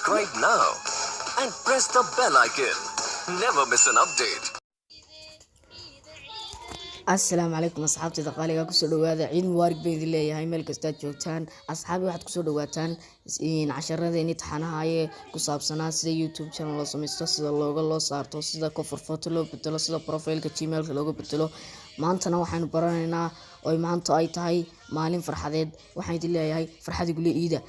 Subscribe now and press the bell icon. Never miss an update. Asalaamu calaykum asxaabtayda qaaliga, kusoo dhawaada. Ciid mubaarak baan idin leeyahay meel kastaad joogtaan. Asxaabi, waxaad kusoo dhawaataan casharadeenii taxanahaye ku saabsanaa sida YouTube channel loo sameysto, sida looga loo saarto, sida cover photo loo bedelo, sida profileka Gmailka looga bedelo. Maantana waxaynu baranaynaa, oy maanta ay tahay maalin farxadeed, waxaan idin leeyahay farxad igule iida.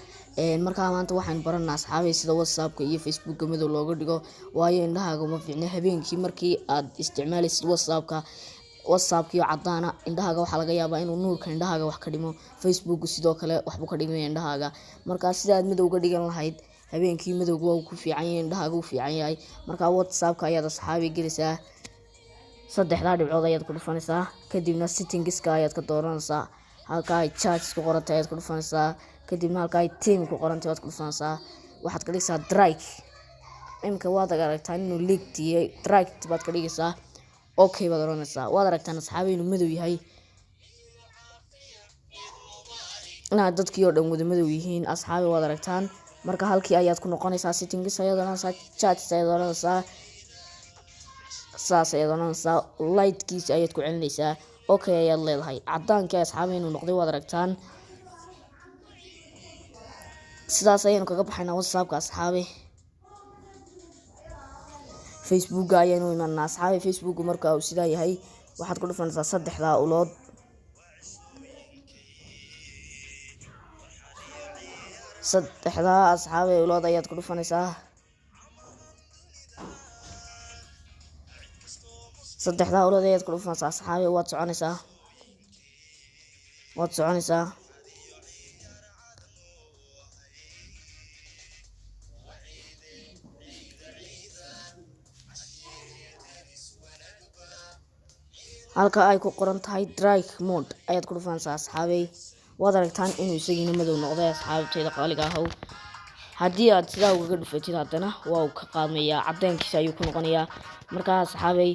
Markaa maanta waxaynu baranaa, asxaabay, sida WhatsAppka iyo Facebooka madow looga dhigo, waayo indhahaaga uma fiicna habeenkii markii aad isticmaalaysid WhatsAppka. Whatsappkiyo cadaana indhahaaga waxaa laga yaabaa inuu nuurka indhahaaga wax ka dhimo. Facebook sidoo kale waxbuu ka dhimaya indhahaaga. Markaa sida aad madowga dhigan lahayd habeenkii, madowga waa ku fiican yahay, indhahaaga u fiican yahay. Markaa WhatsAppka ayaad, asxaabi, gelaysaa, saddexdaa dhibcood ayaad ku dhufanaysaa, kadibna settingska ayaad ka dooranaysaa. Halka ay chats ku qorantay ayaad ku dhufanaysaa, kadibna halka ay theme ku qorantay waad ku dhufanaysaa. Waxaad ka dhigaysaa dark. Imika waad aragtaan inuu liigtiyey, dark baad ka dhigaysaa, okay baad oranaysaa. Waad aragtaan, asxaabi, inuu madow yahay, inaad dadkii oo dhan wada madow yihiin, asxaabi, waad aragtaan. Marka halkii ayaad ku noqonaysaa, settings ayaad oranaysaa, chats ayaad oranaysaa, saas ayaad oranaysaa, lightkiisa ayaad ku celinaysaa, okay ayaad leedahay. Cadaankii, asxaabi, inuu noqday waad aragtaan. Sidaas ayaynu kaga baxaynaa WhatsAppka, asxaabi. Facebooka ayaynu imanaa, asxaabi. Facebooku marka uu sidaa yahay, waxaad ku dhufanaysaa saddexdaa ulood. Saddexdaa, asxaabi, ulood ayaad ku dhufanaysaa. Saddexdaa ulood ayaad ku dhufanaysaa, asxaabi. Waad soconaysaa, waad soconaysaa. Halka ay ku qoran tahay dark mode ayaad ku dhufanaysaa, asxaabey. Waad aragtaan inuu isagiina madow noqday, asxaabtayda qaaliga ahow. Haddii aad sidaa ugaga dhufatid, haddana waa uu ka qaadmayaa, cadaankiisa ayuu ku noqonayaa. Markaa, asxaabey,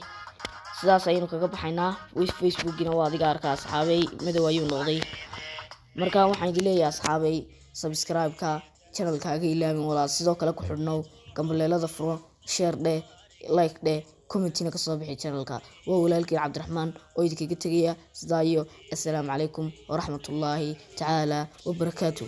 sidaas ayaynu kaga baxaynaa. Facebookina waa adiga arka, asxaabey, madow ayuu noqday. Marka waxaan idin leeyahay, asxaabey, subscribe-ka channelkaaga ilaawin walaal. Sidoo kale ku xidhnow, gambaleelada furo, share dheh, like dheh, commentina kasoo bixi channelka. Waa walaalkii Cabdiraxmaan oo idinkaga tegaya sidaa iyo assalaamu calaykum waraxmatullaahi tacaala wabarakaatu.